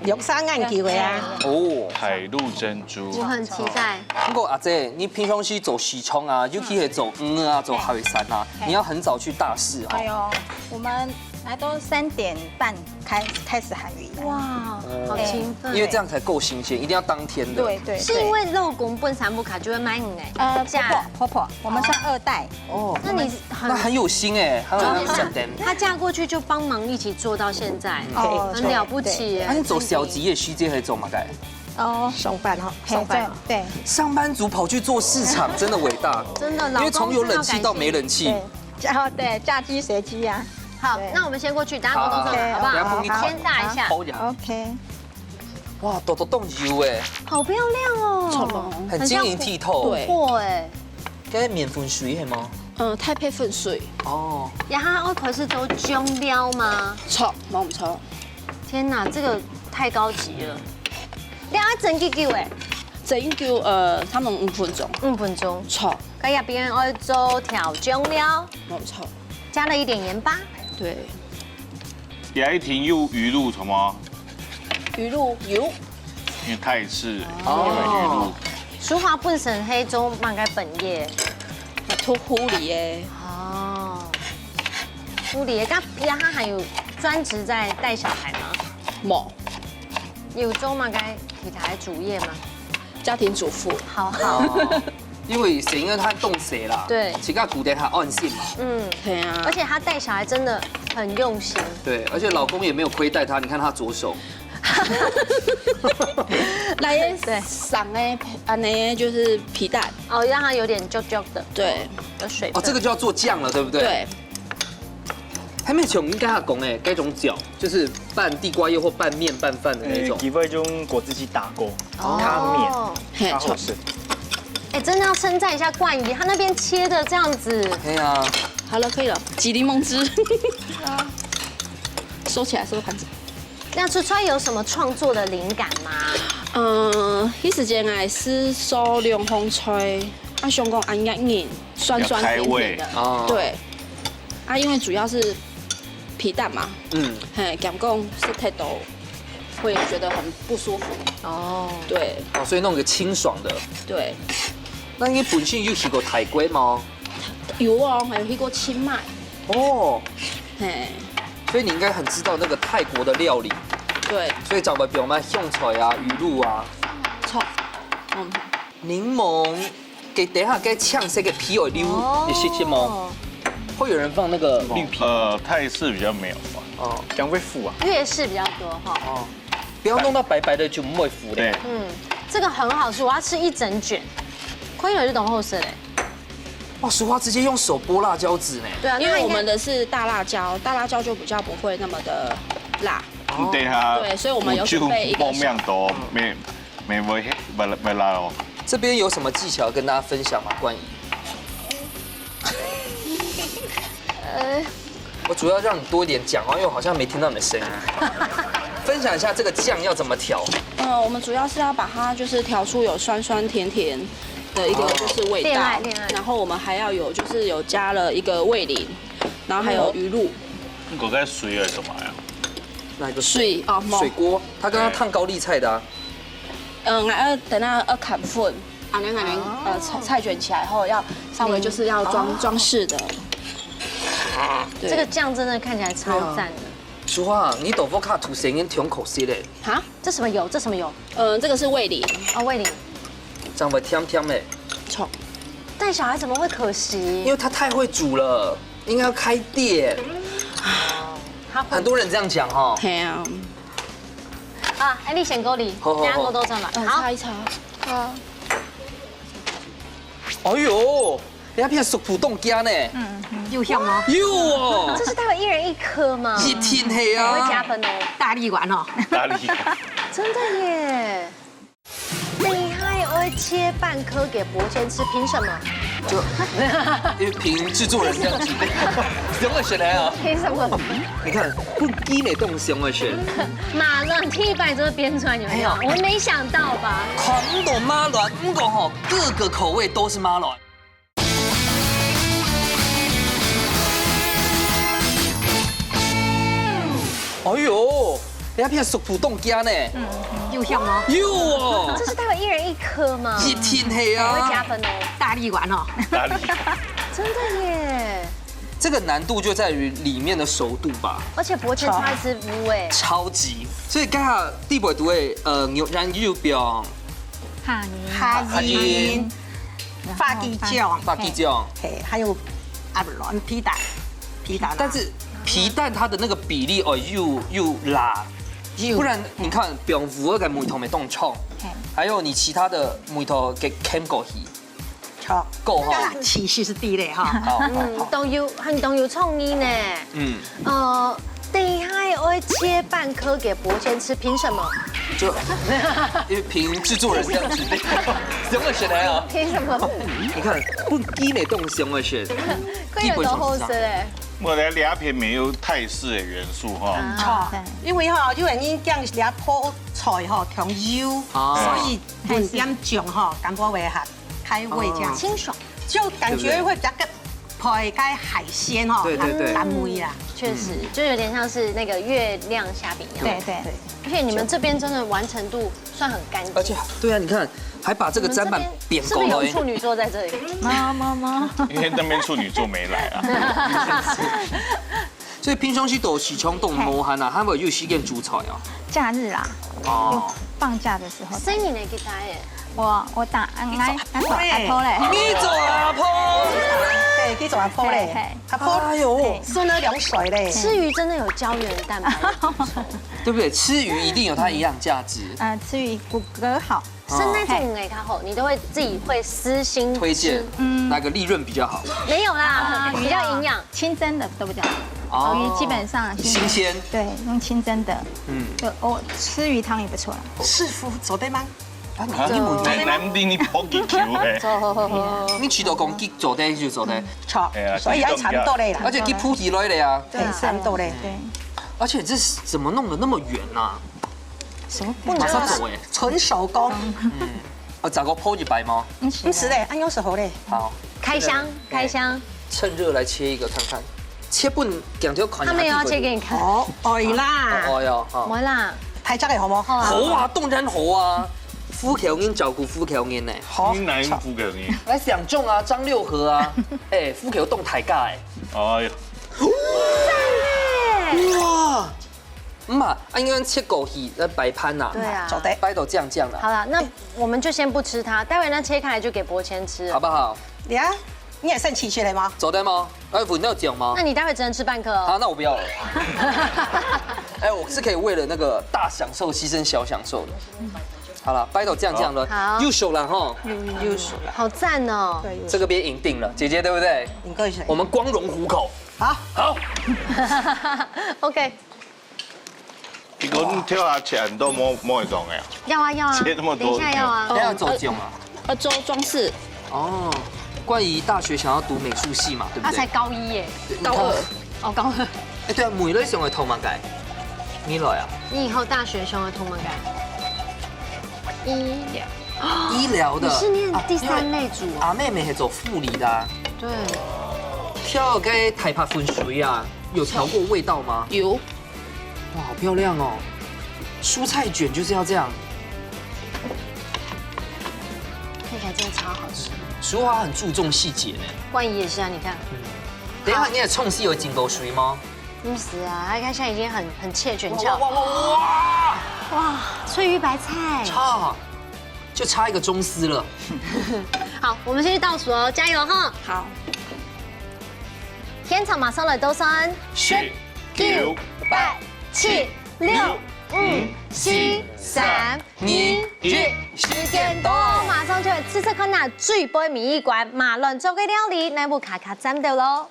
两三眼球的啊，哦，海陆珍珠我，很期待。不过阿姐，你平常时做市场啊，尤其是做鱼啊，做海鲜啊，你要很早去大市哈哎。呦，我们来都三点半开开始喊鱼了。哇，好兴奋！因为这样才够新鲜，一定要当天的。对对，是因为老公本身屋下就會買魚哎，呃，婆嫁婆婆婆，我们算二代。哦，那你很那很有心哎，还有那个小灯。她嫁过去就帮忙一起做到现在，哦很了不起耶那。你做小姐的时间还做嘛该？哦，上班哈，嘿上班。对，上班族跑去做市场，真的伟大。真的，因为从有冷气到没冷气对，，嫁对嫁鸡随鸡啊。好对，那我们先过去，大家沟通上来，好不好？等下帮你烤先炸一下，烤一下。 OK，哇，多多冻油哎，好漂亮哦，很晶莹剔透。对，货哎，该面粉水系吗？嗯，太配粉水，哦，然后我可是都酱料吗？错，冇唔错。天哪，这个太高级了！你要蒸几久哎？整一久呃，差不多五分钟。五分钟。错，该入边要做调酱料，冇唔错。加了一点盐巴。对，也一定有鱼露什么？鱼露油，因为泰式哦有鱼露，淑华本身系做么个本业？做护理耶。哦，护理，那他还有专职在带小孩吗？冇，有做么个其他的主业吗？家庭主妇。好好，哦，因为是因为他冻死啦，对其他古典他安心嘛，嗯，对啊而，且他带小孩真的很用心。对，而且老公也没有亏待他，你看他左手，来耶，上个安呢就是皮蛋，哦，让它有点焦焦的，对有水分。哦，这个就要做酱了，对不对？对，还没从应该要讲哎，该种酱就是拌地瓜叶或拌面拌饭的那种。佢會用果汁機打過，哦較綿，嘿，較好食。哎，真的要称赞一下冠仪，他那边切的这样子，哎呀，好了，可以了，挤檸檬汁，收起来，收盘子。那出出来有什么创作的灵感吗？嗯，一时间哎是烧凉风吹，啊，想讲安一人酸酸甜甜的，哦，，对，啊，因为主要是皮蛋嘛，嗯，嘿，感觉是太多，会觉得很不舒服。哦，对哦，所以弄个清爽的。对，那你本身有去过泰国吗？有哦，还有去过清迈，哦，嘿，所以你应该很知道那个泰国的料理，对，所以找个比如说香菜啊、鱼露啊，错，嗯，檸檬，給等一下該青色个皮會留一些些嗎？哦。會有人放那個綠皮？呃，泰式比較沒有吧。哦，這樣會苦啊。越式比較多哈。哦，不要弄到白白的就不會苦嘞。對。嗯，這個很好吃，我要吃一整卷。虧了就懂好吃嘞。哇，淑花直接用手剝辣椒籽呢。對啊，因為我們那應該的是大辣椒，大辣椒就比較不會那麼的辣。哦等一下，對，所以我們有準備一個我就冇命到，沒沒會會會辣哦。這邊有什麼技巧跟大家分享嗎？冠怡？呃，我主要讓你多一點講話，因為我好像沒聽到你的聲音。分享一下這個醬要怎麼調。嗯，我們主要是要把它就是調出有酸酸甜甜的一個就是味道，戀愛戀愛然後我們還要有就是有加了一個味醂，然後還有魚露，你該水係什麼呀？那個水哦，水鍋，他剛剛燙高麗菜的啊。嗯，來，呃，等下要砍粉，啊，那可能呃菜菜捲起來後要稍微就是要裝裝飾的，對這個醬真的看起來超讚的。淑花，你豆腐卡塗成跟甜口色嘞，哈，這什麼油？這什麼油？嗯，這個是味醂，哦，味醂。這樣會甜甜的。錯，帶小孩怎麼會可惜？因為他太會煮了，應該要開店。他會很多人這樣講哈。嘿啊，啊，哎，你先給我理，好好好等下給我多賺吧。呃，好擦，一擦，哎呦，人家變熟土冻家呢。有香嗎？有哦這，是大概一人一顆嗎？一定係啊。會加分哦。大力丸哦。大力。真的耶。厲害，我会切半颗給伯谦吃，凭什么？就因為憑製作人這樣子，想愛選來啊。凭什么？你看，不雞美動想愛選，馬上第一擺就會編出來，你們有？我沒想到吧？看毋到馬卵，毋過吼，各個口味都是馬卵。哎呦，人家變熟土冻家呢。有香嗎？有哦，這是大概一人一顆嗎？一定係我會加啊。分哦。大力丸哦。大力。真的耶。這個難度就在於裡面的熟度吧。而且伯謙超愛吃烏哎。超級，所以剛才第一步的呃牛羊肉餅，哈哈仁，仁然後发鸡酱，发鸡酱，嘿，还有鸭卵皮蛋，皮蛋啊。但是皮蛋它的那個比例哦又又辣，有不然你看餅糊个味道沒當重，還有你其他的味道給牽過去，好，夠哈。其實是地雷哈。好，嗯，都有很都有創意呢。嗯，呃，等一下我會切半顆給伯謙吃，憑什麼？就因為憑製作人這樣子，想愛選來啊。憑什麼？你看，不雞美動想愛選，貴了都好吃嘞。我來這片沒有泰式的元素哈。哦，因為吼，因為你這樣兩泡菜吼，同油，哦所以分點醬吼，感覺會較開胃這樣，清爽。就感覺會比較配該海鮮吼，對對對較淡味啦。確實，就有點像是那個月亮蝦餅一樣。對對，而且你們這邊真的完成度算很乾淨。而且對啊，你看還把這個砧板你們這邊是不是有處女座在這裡？麼麼麼，因為那邊處女座沒來啊。所以平常時都時常當無閒啊，還會有時間煮菜啊。假日啦，哦，放假的時候，生日呢，給他耶。我我打嗯來那个阿婆嘞，你做阿婆，對，去做阿婆嘞嘿嘿，阿婆，哎呦，吃魚真的有膠原蛋白，對不對？吃魚一定有它營養價值。呃，吃魚骨骼好，生在這種哎，然後你都會自己會私心推薦嗯哪個利潤比較好？沒有啦，比較營養。清蒸的都比較好，哦魚基本上新鮮，對，用清蒸的，嗯，就哦吃魚湯也不錯啦。師傅做得嗎？啊，你你問難難定你破幾球哎。走，你試著講激做得就做得，錯哎呀，所以要差不多嘞啦。而且佢鋪起來了呀，對，差不多嘞。對，而且這是怎麼弄得那麼圓啊？手馬上走哎，純手工，哦，咋个鋪一擺嗎？嗯，不是嘞，按用手好嘞。好，開箱，開箱，趁熱來切一個看看，切分鏡頭看一下。他沒有要切給你看。哦，愛啦。哦，哦喲，好，沒啦，大隻个好無？好啊。好啊，當然好啊，虎口人照顧虎口人呢。好你。哪一副給你？來想中啊，張六和啊，哎，虎口當大家哎，哎呦，哇，嗯嘛，啊，应该切枸杞来摆盘呐。对啊。做得。摆到这样这样啦，好了，那我们就先不吃它，待会那切开来就给伯谦吃了。好不好？呀，你也生气起来吗？做得吗？哎，我要讲吗那？你待会只能吃半颗哦。好，那我不要了。哎，我是可以为了那个大享受牺牲小享受的。好了，摆到这样这样了，好又熟了哈。又熟了。好赞哦。对，这个边赢定了，姐姐对不对？你过一下。我们光荣虎口。好，好， OK，你讲你跳下去很多摸摸一种哎，要啊要啊，切那么多等一下要啊。等一下怎么讲啊？要做装饰，哦，冠仪大学想要读美术系嘛，对不对？他才高一耶。你看高二。哦，高二。哎，对啊，未來想愛讀麼个？未來啊，你以后大学想要读什么？医疗。醫療的。你是念第三啊因為類組哦。阿妹妹係做護理的啊，对，調該太白粉水啊，有調過味道嗎？有。哇，好漂亮哦！蔬菜捲就是要這樣。看起来真的超好吃。淑華很注重細節呢。冠儀也是啊，你看，等一下你的創意有緊過水嗎？不是啊，他看现在已经很很切卷翘。哇哇哇哇！哇，翠玉白菜。差，就差一個中絲了。好，我们先去倒数哦，加油哈！好，現場馬上來倒算，十、九、八、七、六、五、四、三、二、一，時間到，馬上就來試試看啊，最尾尾一關，馬卵做个料理，來，屋下下站到咯。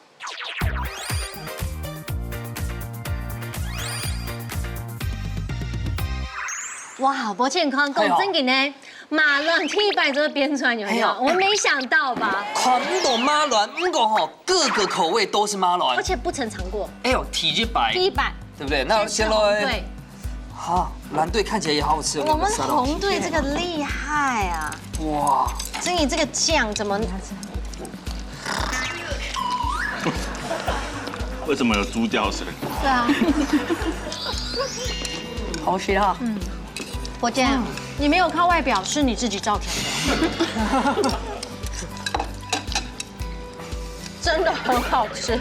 哇，無健康，講真个呢，馬卵第一擺就會變出來，有沒有？哎呀我沒想到吧？看毋到馬卵，毋過吼，各個口味都是馬卵而。且不曾嘗過。哎呦，第一擺，第一擺，對不對？那先來，對，好，藍隊看起來也好好吃哦。我們那個沙拉紅隊這個厲害啊！哇，所以這個醬怎麼？為什麼有豬叫聲？對啊，好吃哈。我天，你沒有靠外表，是你自己造成的。真的很好吃，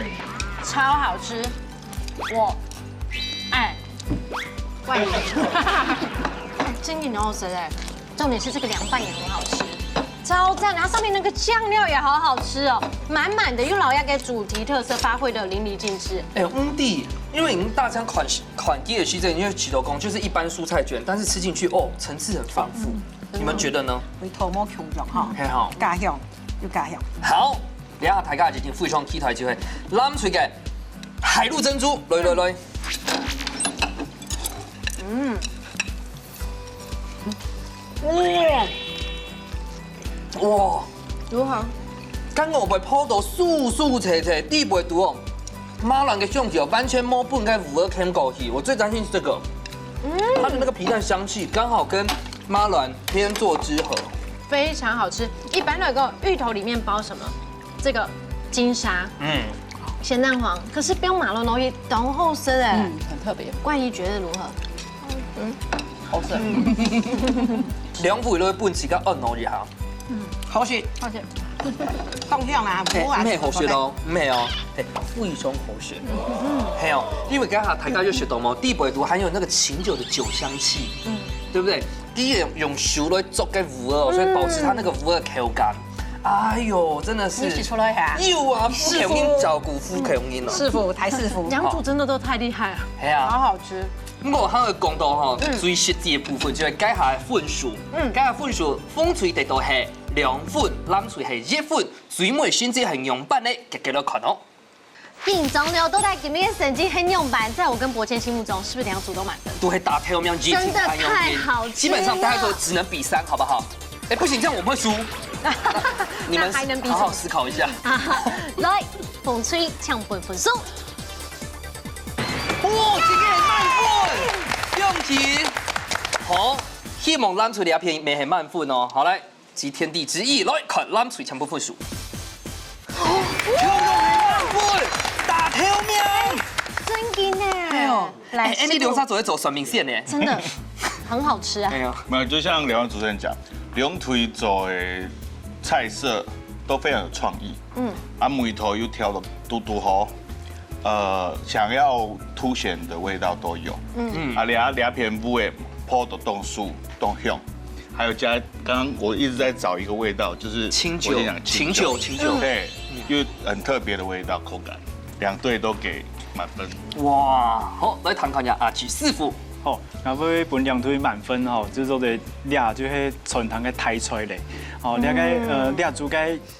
超好吃，我愛。冠宇，真的很好吃哎，重點是這個涼拌也很好吃，超讚！然後上面那個醬料也好好吃哦，滿滿的，用老鴨給主題特色發揮得淋漓盡致。哎，毋知，因為你大家看看佢个時間，因為其實講就是一般蔬菜捲，但是吃進去哦，層次很豐富。你們覺得呢？味道無共樣哈，很好。家鄉有家鄉。好，這下大家一定非常期待就係藍隊个海陸珍珠，來來來。嗯，哇，哇，如何？剛剛我被泡到酥酥脆脆，底背肚哦，馬卵个香氣哦，完全無分該魚仔牽過去。我最擔心是這個，它的那個皮蛋香氣剛好跟馬卵天作之合。非常好吃。一般來講，芋頭裡面包什麼？這個金沙、嗯，鹹蛋黃，可是用馬卵落去，當好食哎。嗯，很特別。冠宇覺得如何？好吃。兩位都分自家按捺一下。好食，好食。放香啊，哎，無啊，毋係好食哦，毋係哦，哎，非常好食。係哦，因為剛才大家有食到嘛，底背肚還有那個琴酒的酒香氣，嗯，對不對？第一用用手來捉該魚哦，所以保持它那個魚的口感。哎呦，真的是你洗出來啊？有啊，師傅照顧婦科人了。師傅，大師傅，兩組真的都太厲害了，係啊，好好吃。毋過還有講到吼，最實際的部分就係該下的分數，嗯，該下分數紅隊得到係兩分，藍隊係一分，最尾成績係仰般呢？結果來看哦。緊張了，到底今天的成績係仰般？在我跟伯謙心目中，是不是兩組都滿分？都係打頭名，一定真的太好吃了。基本上大家都只能比三，好不好？哎，不行，這樣我們會輸。你們那還能比什麼好好思考一下。來，紅隊請分分數。哦，今天滿分，恭喜！好，希望藍隊這片也係滿分哦。好，來，集天地之力，來看藍隊全部分數。哦，滿分，打頭名。真的呢。哎呦，來哎，哎，你兩儕做一做算命線呢？真的很好吃啊哎。呀，沒有，就像兩位主持人講，兩隊做的菜色都非常有創意。嗯，啊，每道又挑得嘟嘟好，呃，想要凸显的味道都有。嗯，啊，你要你要偏乌诶，泡的冻素、冻香，还有加刚刚我一直在找一个味道，就是清酒，我先讲清酒，清酒，清酒。对，因为很特别的味道，口感，两队都给满分。哇，好，来谈看一下阿吉师傅。好，那会分两队满分吼，就是说的料就会传统的台菜嘞。哦，那个呃，料煮个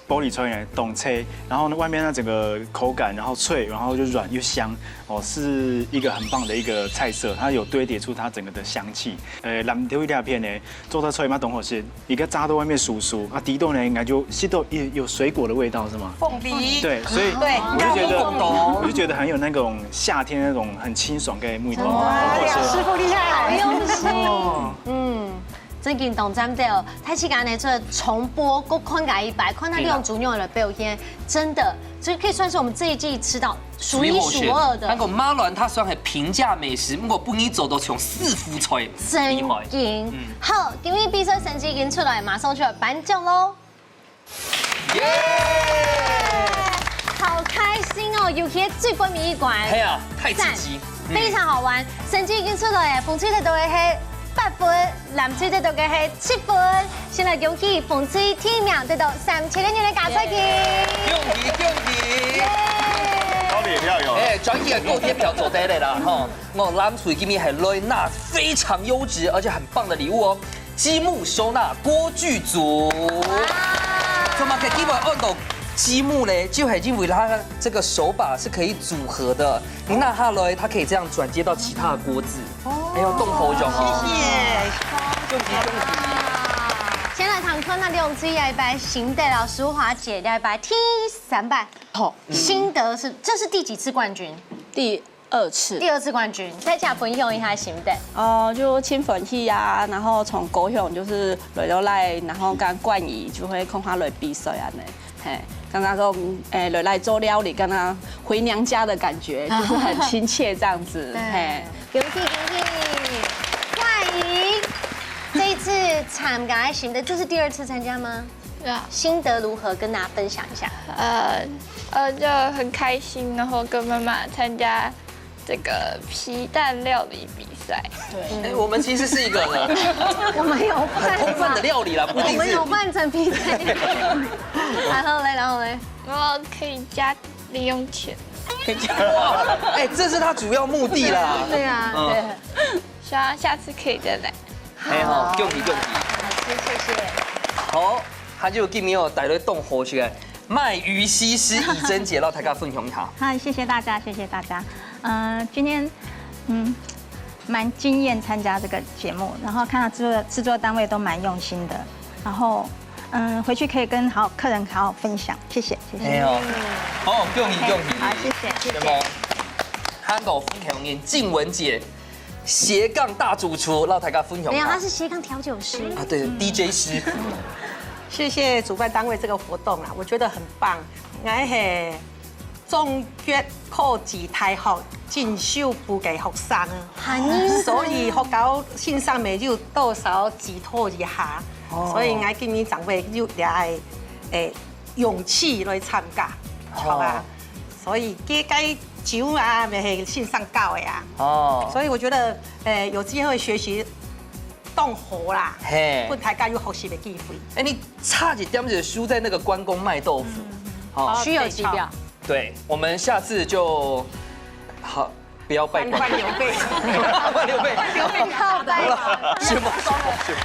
玻璃菜呢，冻脆，然后呢，外面那整个口感，然后脆，然后又软又香，哦，是一个很棒的一个菜色，它有堆叠出它整个的香气。呃，蓝调一条片呢，做到脆嘛，懂好吃，一个炸到外面酥酥，啊，底肚呢，应该就吸到有有水果的味道是吗？凤梨。对，所以对，我就觉得，我就觉得很有那种夏天那种很清爽的味道，哇，很好吃。师傅厉害，好用心。嗯。真正當讚哦！大自家呢，除了重播，過看个一擺，看到兩組人來表現，真的，這可以算是我們這一季吃到數一數二的。那个馬鑾佢雖然係平價美食，不過本人做到像師傅菜，真厲害。好，今日比賽成績已經出來，馬上就要頒獎囉。耶！好開心哦，尤其最尾一關。係啊，太刺激。讚，非常好玩。成績已經出來耶，紅隊得到个係八分，藍隊得到个係七分。先來恭喜紅隊第一名得到三千个銀个加菜金。恭喜恭喜！高铁票有了。哎，轉去个高鐵票做得了啦，吼。我藍隊今日係來拿非常優質而且很棒的禮物哦。 積木收納鍋具組。怎麼个積木安到積木呢？就係因為它這個手把是可以組合的，你拿下來，它可以這樣轉接到其他的鍋子。哦，還有動火用哦。謝謝。恭喜恭喜！先來談看啊，兩隊這一擺心得啊，淑華姐這一擺第三擺。好，心得是，這是第幾次冠軍？第二次。第二次冠軍，在家分享一下心得。哦，就盡歡喜啊，然後從高雄就是來到來，然後跟冠儀就會共下來比賽恁仔。嘿，剛剛說，誒，來來做料理，跟他回娘家的感覺，就是很親切這樣子。對，嘿。恭喜恭喜！冠儀，這一次參加的心得，這是第二次參加嗎？對啊。心得如何？跟大家分享一下。呃，呃，就很開心，然後跟媽媽參加這個皮蛋料理比賽。對。哎，我們其實是一個很我們有辦法很豐盛的料理啦，不一定是我們有辦成皮蛋料理。然後嘞，然後嘞，然後可以加零用錢。哇，哎，這是他主要目的啦。對啊，嗯。對。希望下次可以再來。哎吼，恭喜恭喜！好，謝謝。好，他就今日哦，帶來當好食个鰻魚西施怡珍姐，摎大家分享一下。嗨，謝謝大家，謝謝大家。呃，今天，嗯，蠻驚豔參加這個節目，然後看到製作製作單位都蠻用心的，然後，嗯，回去可以跟好客人好好分享，謝謝，謝謝。哎呦，好，恭喜恭喜！好，謝謝，謝謝。對不對？韓國風情人靜雯姐，斜槓大主廚，摎大家分享一下。沒有，他是斜槓調酒師。啊，對，DJ師。謝謝主辦單位這個活動啦，我覺得很棒。𠊎係中國科技大學進修部个學生啊，所以學校先生乜有多少指導一下，所以𠊎今日正會有這個，誒，勇氣來參加，好吧？所以這個酒啊，乜係先生教个啊。哦。所以我覺得，誒，有機會學習當好啦，嘿。分大家有學習个機會。哎，你差一點就輸在那個關公賣豆腐。哦，虛有其表。對，我們下次就，好，不要拜關公。換劉備。換劉備。劉備靠背。好了，行吧，行吧，行吧。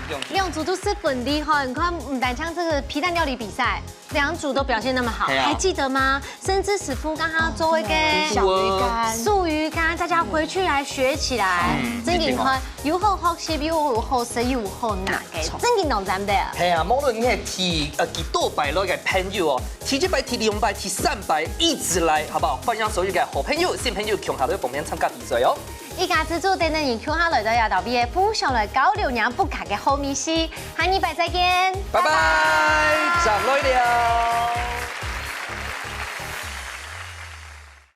恭喜！兩組都十分厲害，你看，毋單淨這個皮蛋料理比賽，兩組都表現那麼好，係啊。還記得嗎？甚至師傅剛剛做一個小魚乾。素魚乾，大家回去來學起來。嗯，真的，你看，一定哦。又好學習，又好食，又好拿个，真的當讚的。係啊，無論你係第，呃，幾多擺來个朋友哦，第一擺、第兩擺、第三擺，一直來，好不好？歡迎所有个好朋友、新朋友，共下來報名參加比賽哦。 一家之煮等等，你共下來到這搭位，互相來交流若屋下个好味緒。下禮拜再見，拜拜，正來尞。